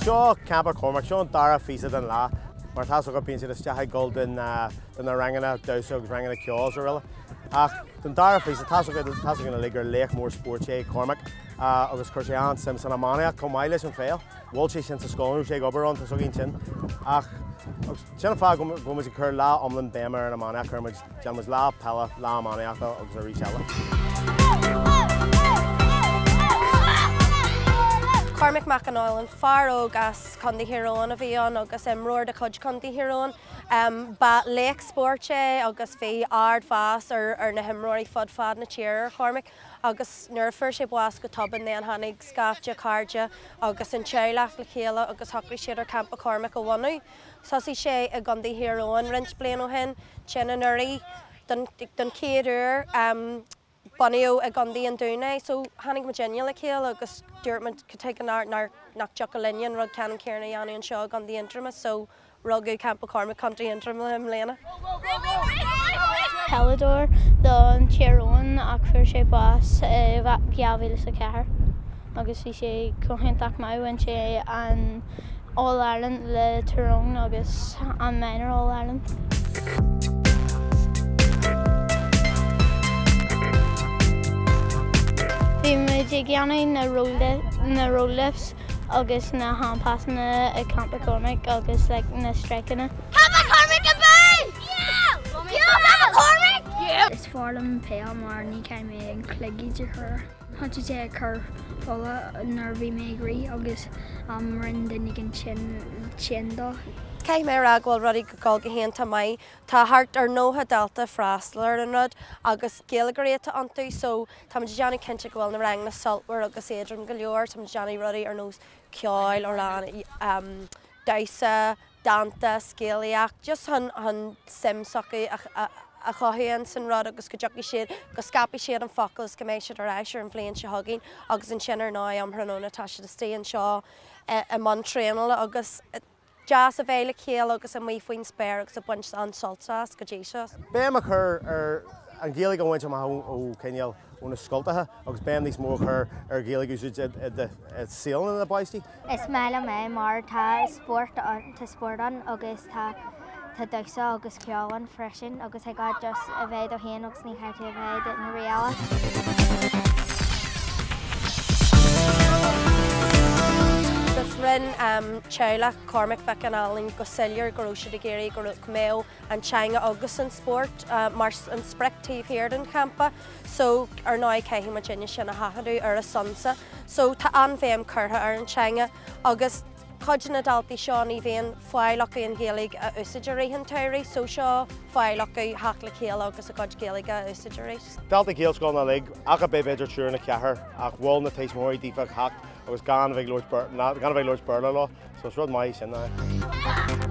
Seo Campa Chormaic, seo an dara phíosa den lá. Mar tá 's agat bíonn siad isteach ag dul do na ranganna damhsa agus ranganna ceoil is araile. Ach don dara phíosa, tá 's againn uilig gur laoch mór spóirt é Cormac agus chuir sé an-suim san iománaíocht chomh maith leis an pheil. Mhol sé sin sa scoil a raibh sé ag obair ann, tá 's againn sin. Ach sin an fáth go bhfuil muid ag cur lá iomlán béime ar an iománaíocht, cuireann muid, déanann muid lá peile, lá iománaíochta agus arís eile. Cormac Mac Con Fhaoláin, fear óg as Contae Thír Eoghain a bhí ann agus imreoir de chuid Chontae Thír Eoghain. Ba laoch spóirt é agus bhí ardmheas ar na himreoirí fud fad na tíre ar Chormac. Agus nuair a fuair sé bás go tobann then tháinig scaifte cairde agus an teaghlach le chéile agus shocraigh siad ar Campa Chormaic a bhunú. Thosaigh sé i gContae Thír Eoghain roinnt bliain ó shin, ansin anuraidh don don chéad uair bunaíodh i gContae an Dúin é. So tháinig muidinne le chéile agus dúirt muid cad chuige nár nach dtiocfadh linne an rud ceannann céanna a dhéanamh anseo i gContae Aontroma so Rugadh Campa Chormaic Contae Aontroma i mbliana. Peileadóir don Tír Eoghain ach fuair sé bás i 2004 agus bhí sé go hiontach maith, bhain sé an All Ireland le Tyrone agus an Minor All Ireland. Bhí muid ag déanamh na roll lifts agus na hand passanna ag Campa Chormaic agus like na streiceanna. Campa Chormaic abú! Campa Chormaic! Is fearr liom peil mar ní caithfidh mé an cloigeann a chur. Thosaigh sé ag cur fola nuair a bhí mé ag rith agus rinne duine éigin tinn dó. Caithfidh mé a rá go bhfuil rudaí ag dul go hiontach maith. Tá thart ar 90 dalta ag freastal ar an rud agus Gaeilgeoirí atá iontu so Táimid ag déanamh cinnte go bhfuil na ranganna sultmhar agus éadrom go leor. Táimid ag déanamh rudaí ar nós ceoil, amhráin, damhsa, dánta, scéalaíocht, just chun chun suim s'acu a chothú ins an rud agus go dtiocfaidh siad, go scaipfidh siad an focal is go mbeidh siad ar ais ar an bhliain seo chugainn agus ansin ar ndóigh um thráthnóna tá siad istigh anseo i mbun traenála agus Deas a bheith le chéile agus amuigh faoin spéir agus ag baint an-sult as go dtí seo. Béim a chur ar an Ghaeilge a bhaint amach ó cineál ó na scoltacha agus béim níos mó a chur ar Ghaeilge a úsáid i saol na bpáistí. Is maith liom é mar tá spórt ann, tá spórt ann agus tá tá damhsa agus ceol ann freisin agus thig leat just a bheith do féin agus ní chaithfidh tú a bheith duine ar bith eile. Agus rinne teaghlach Chormaic Mhic Con Fhaoláin go soiléir go raibh siad ag iarraidh go mbeadh an teanga agus an spórt mar an sprioc taobh thiar den champa so ar ndóigh caithfidh muidinne sin a sheachadadh ar a son-sa. So tá an-bhéim curtha ar an teanga agus Cuid de na daltaí seo ní bhíonn fáil acu an Ghaeilge a úsáid i rith an tsamhraidh so seo fáil acu theacht le chéile agus a gcuid Gaeilge a úsáid arís. Daltaí Gaelscoileanna uilig, ach a beidh b'fhéidir triúr nó ceathrar ach mhol na tuismitheoirí daofa theacht agus gan a bheith ag labhairt gan a bheith ag labhairt Béarla leo so is rud maith sin é.